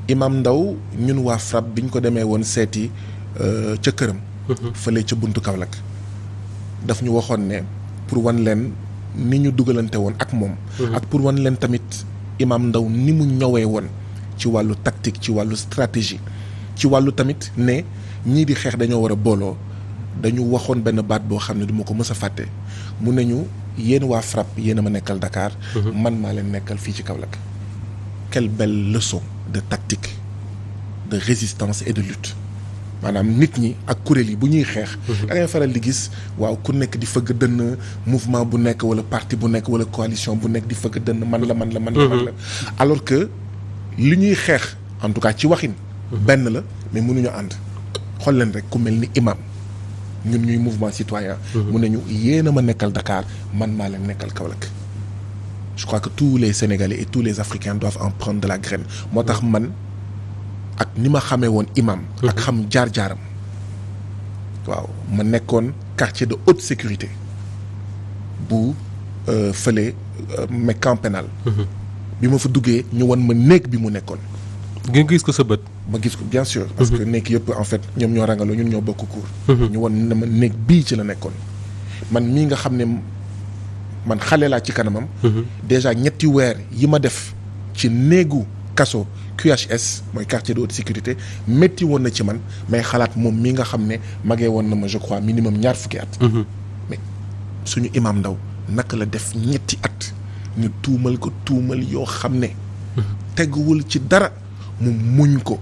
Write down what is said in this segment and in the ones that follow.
Imam Ndao ñun waa FRAPP bi ñu ko demee woon seeti ca këram. fële ca buntu Kaolack. daf ñu waxoon ne pour wan leen ni ñu dugalante woon ak moom. ak pour wan leen tamit Imam Ndao ni mu ñëwee woon ci wàllu tactique ci wàllu stratégie ci wàllu tamit ne ñii di xeex dañoo war a booloo dañu waxoon benn baat boo xam ne du ma ko mës a fàtte mu ne ñu yéen waa FRAPP yéen a ma nekkal Dakar. man maa leen nekkal fii ci Kaolack. Quelle belle leçon de tactique de résistance et de lutte maanaam nit ñi ak kuréel yi bu ñuy xeex. da ngay faral di gis waaw ku nekk di fëgg dënn mouvement bu nekk wala parti bu nekk wala coalition bu nekk di fëgg dënn man la. alors que li ñuy xeex en tout cas ci waxin. benn la mais mënuñu ànd. xool leen rek ku mel ni imam ñun ñuy mouvement citoyen. mu ne ñu yéen a ma nekkal Dakar man maa leen nekkal Kaolack. je crois que tous les Sénégalais et tous les Africains doivent en prendre de la graine moo tax man ak ni ma xamee woon imam ak xam jaar-jaaram waaw ma nekkoon quartier de haute sécurité bu fële mais camp pénal bi ma fa duggee ñu wan ma néeg bi mu nekkoon nga gis ko sa bët ma gis ko bien sûr parce que néeg yëpp en fait ñoom ñoo rangaloo ñun ñoo bokk cour ñu wan na ma néeg bii ci la nekkoon man mii nga xam ne man xale laa ci kanamam. déjà ñetti weer yi ma def ci néegu kaso QHS mooy quartier de haute sécurité métti woon na ci man may xalaat moom mii nga xam ne magee woon na ma je crois minimum 2 fukki at. mais suñu Imam Ndao naka la def ñetti at ñu tuumal ko tuumal yoo xam ne. teguwul ci dara mu muñ ko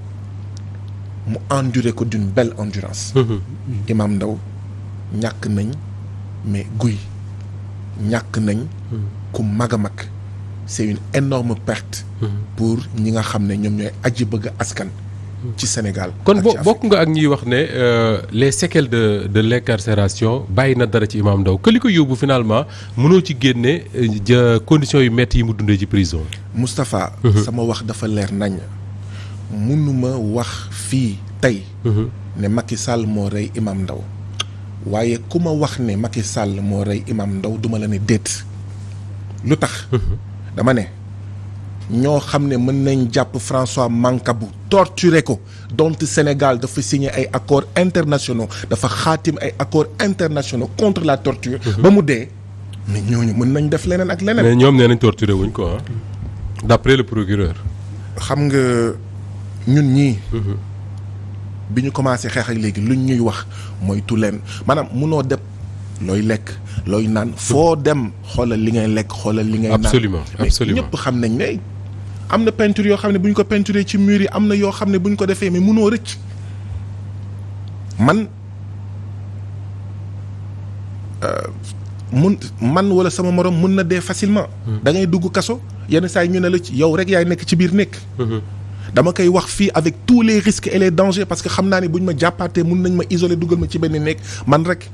mu enduré ko d'une belle endurance. Imam Ndao ñàkk nañ mais guy. ñàkk nañ ku mag a mag c'est une énorme perte pour ñi nga xam ne ñoom ñooy aji bëgg askan ci Sénégal kon bokk nga ak ñiy wax ne les séquelles de l'incarcération bàyyi na dara ci Imam Ndao que li ko yóbbu finalement mënoo ci génne conditions yu métti yi mu dundee ci prison. Moustapha sama wax dafa leer nañ mënuma wax fii tey ne Macky Sall moo rey Imam Ndao waaye ku ma wax ne Macky Sall moo rey Imam Ndao duma la ne déet lu tax dama ne ñoo xam ne mën nañ jàpp François Mancabou torturer ko donte Sénégal dafa signé ay accords internationaux dafa xaatim ay accords internationaux contre la torture ba mu dee mais ñooñu mën nañ def leneen ak leneen. mais ñoom nee nañ torturer wuñ ko ah d'après le procureur. xam nga ñun ñii bi ñu commencé xeex ak léegi luñ ñuy wax mooy tu leen maanaam munoo def looy lekk looy naan foo dem xoolal li ngay lekk xoolal li ngay naan. absolument ñëpp xam nañ ne am na peinture yoo xam ne bu ñu ko peinturé ci mur yi am na yoo xam ne bu ñu ko defee mais munoo rëcc man wala sama morom mun na dee facilement. da ngay dugg kaso yenn saa yi ñu ne la ci yow rek yaay nekk ci biir nekk. dama koy wax fii avec tous les risques et les dangers parce que xam naa ne bu ñu ma jàppaatee mun nañ ma isoler dugal ma ci benn néeg man rek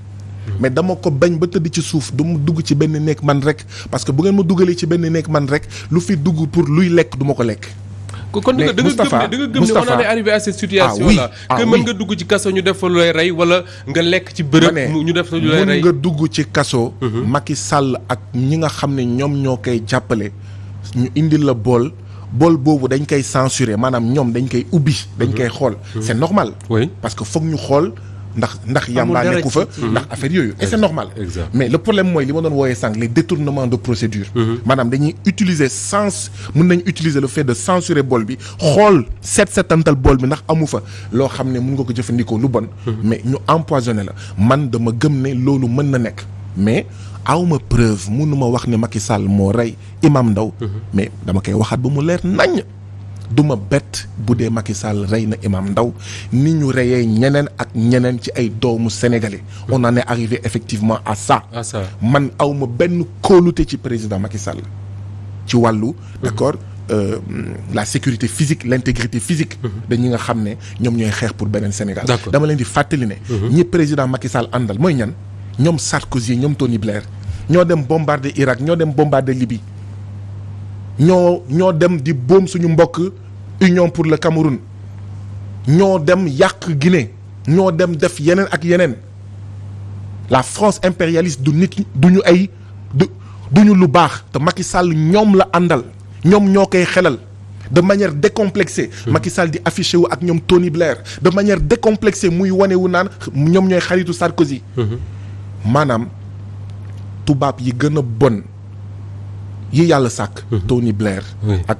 mais dama ko bañ ba tëdd ci suuf du ma dugg ci benn néeg man rek parce que bu ngeen ma dugalee ci benn néeg man rek lu fi dugg pour luy lekk du ma ko lekk. kon da nga gëm ne on en est arrivé à cette situation là que mën nga dugg ci kaso ñu def fa lu lay rey wala nga lekk ci bërëb ñu def fa lu lay rey mën nga dugg ci kaso. Macky Sall ak ñi nga xam ne ñoom ñoo koy jàppale ñu indil la bool boobu dañ koy censurer maanaam ñoom dañ koy ubbi dañ koy xool c'est normal parce que foog ñu xool ndax yàmbaa nekku fa ndax affaire yooyu et c'est normal mais le problème mooy li ma doon wooyee sànq les détournements de procédure maanaam dañuy utiliser mën nañ utiliser le fait de censurer bool bi xool setantal bool bi ndax amu fa loo xam ne mën nga ko jëfandikoo lu bon mais ñu empoisonné la man dama gëm ne loolu mën na nekk mais awma preuve mënuma wax ne Macky Sall moo rey Imam Ndao mais dama koy waxaat ba mu leer nañ duma bett bu dee Macky Sall rey na Imam Ndao ni ñu reyee ñeneen ak ñeneen ci ay doomu sénégalais on en est arrivé effectivement à ça man awma benn kóolute ci président Macky Sall ci wàllu d'accord la sécurité physique l'intégrité physique de ñi nga xam ne ñoom ñooy xeex pour beneen Sénégal dama leen di fàttali ne ñi président Macky Sall àndal mooy ñan ñoom Sarkozy ñoom Tony Blair ñoo dem bombarder Irak ñoo dem bombarder Libye ñoo dem di boom suñu mbokk Union pour le Cameroun ñoo dem yàq Guinée ñoo dem def yeneen ak yeneen la France impérialiste du nit duñu lu baax te Macky Sall ñoom la àndal ñoom ñoo koy xelal de manière décomplexée. Macky Sall di affiché wu ak ñoom Tony Blair de manière décomplexée muy wane wu naan ñoom ñooy xaritu Sarkozy. maanaam tubaab yi gën a bon yi yàlla sàkk. Tony Blair. ak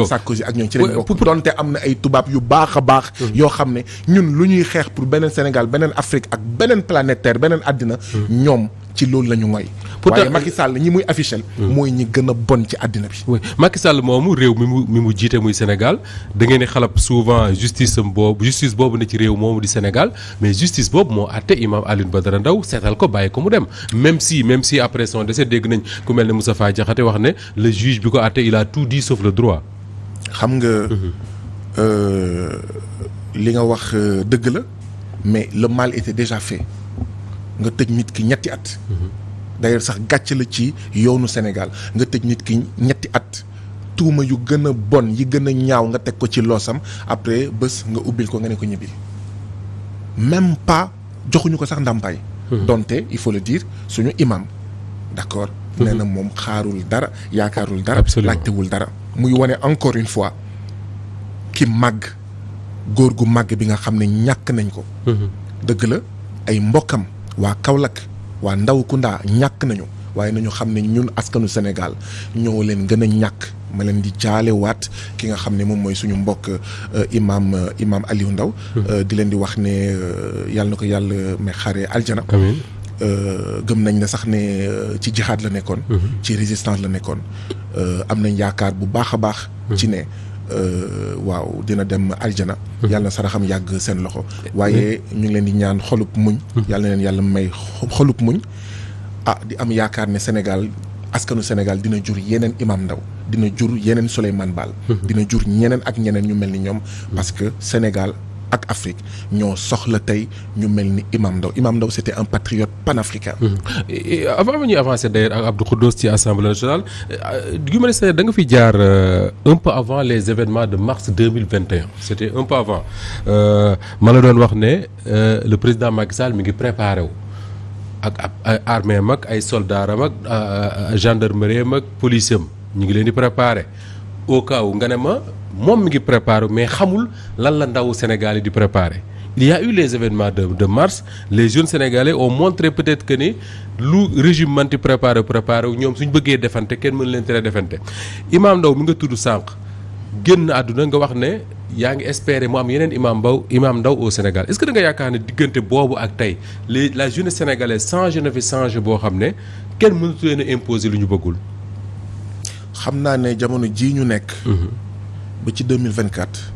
Sarkozy ak ñoom ci lañ bokk. donte am na ay tubaab yu baax a baax. yoo xam ne ñun lu ñuy xeex pour beneen Sénégal beneen Afrique ak beneen planète Terre beneen àddina. ñoom ci loolu la ñu ngoy. waaye Macky Sall ñi muy affiché. mooy ñi gën a bon ci àddina bi. oui Macky Sall moomu réew mi mu jiite muy Sénégal da ngeen di xalab souvent justice boobu ne ci réew moomu di Sénégal mais justice boobu moo àtte Imam Alioune Badara Ndao seetal ko bàyyi ko mu dem même si après son décès dégg nañ ku mel ne Moustapha Diakhaté wax ne le juge bi ko àtte il a tout dit sauf le droit. xam nga li nga wax dëgg la mais le mal était déjà fait nga tëj nit ki ñetti at. d'ailleurs sax gàcce la ci yoonu Sénégal nga tëj nit ki ñetti at tuuma yu gën a bon yi gën a ñaaw nga teg ko ci loosam après bés nga ubbil ko nga ne ko ñibbi même pas joxuñu ko sax ndàmpaay. donte il faut le dire suñu imam d'accord. nee na moom xaarul dara yaakaarul dara. laajtewul dara. muy wane encore une fois ki màgg góor gu màgg bi nga xam ne ñàkk nañ ko. dëgg la ay mbokkam waa Kaolack. waa Ndawkunda ñàkk nañu waaye nañu xam ne ñun askanu Sénégal ñoo leen gën a ñàkk ma leen di jaale waat ki nga xam ne moom mooy suñu mbokk imam Aliou Ndao di leen di wax ne yàlla na ko yàlla may xaaree aljana. amiin gëm nañ ne sax ne ci jihaad la nekkoon. ci résistance la nekkoon. am nañ yaakaar bu baax a baax. ci ne waaw dina dem aljana. yàlla na saraxam yàgg seen loxo. waaye ñu ngi leen di ñaan xolub muñ. yàlla na leen yàlla may xolub muñ. di am yaakaar ne Sénégal askanu Sénégal dina jur yeneen Imam Ndao dina jur yeneen Souleymane Baal. dina jur ñeneen ak ñeneen ñu mel ni ñoom. parce que Sénégal ak Afrique ñoo soxla tey ñu mel ni Imam Ndao c'était un patriote panafricain. Et avant ñuy avancer d'ailleurs ak Abdou Khoudoss ci Assemblée nationale Guy Marius Sagna da nga fi jaar un peu avant les événements de mars 2021 c'était un peu avant ma la doon wax ne le président Macky Sall mi ngi préparé wu ak armée mag ay soldats am ak gendarmerie mag police am ñu ngi leen di préparé au cas où nga ne ma moom mi ngi préparé mais xamul lan la ndawu Sénégal yi di préparé. Il y a eu les événements de mars les jeunes sénégalais ont montré peut-être que ni lu régime manti préparé ñoom suñ bëggee defante kenn mën leen tere defante Imam Ndao mi nga tudd sànq génn àdduna nga wax ne yaa ngi espérer mu am yeneen Imam Ndao au Sénégal est-ce que da nga yaakaar ne diggante boobu ak tey la jeunesse sénégalaise changé na fi changé boo xam ne kenn mënatu leen a imposer lu ñu bëggul. xam naa ne jamono jii ñu nekk. ba ci 2024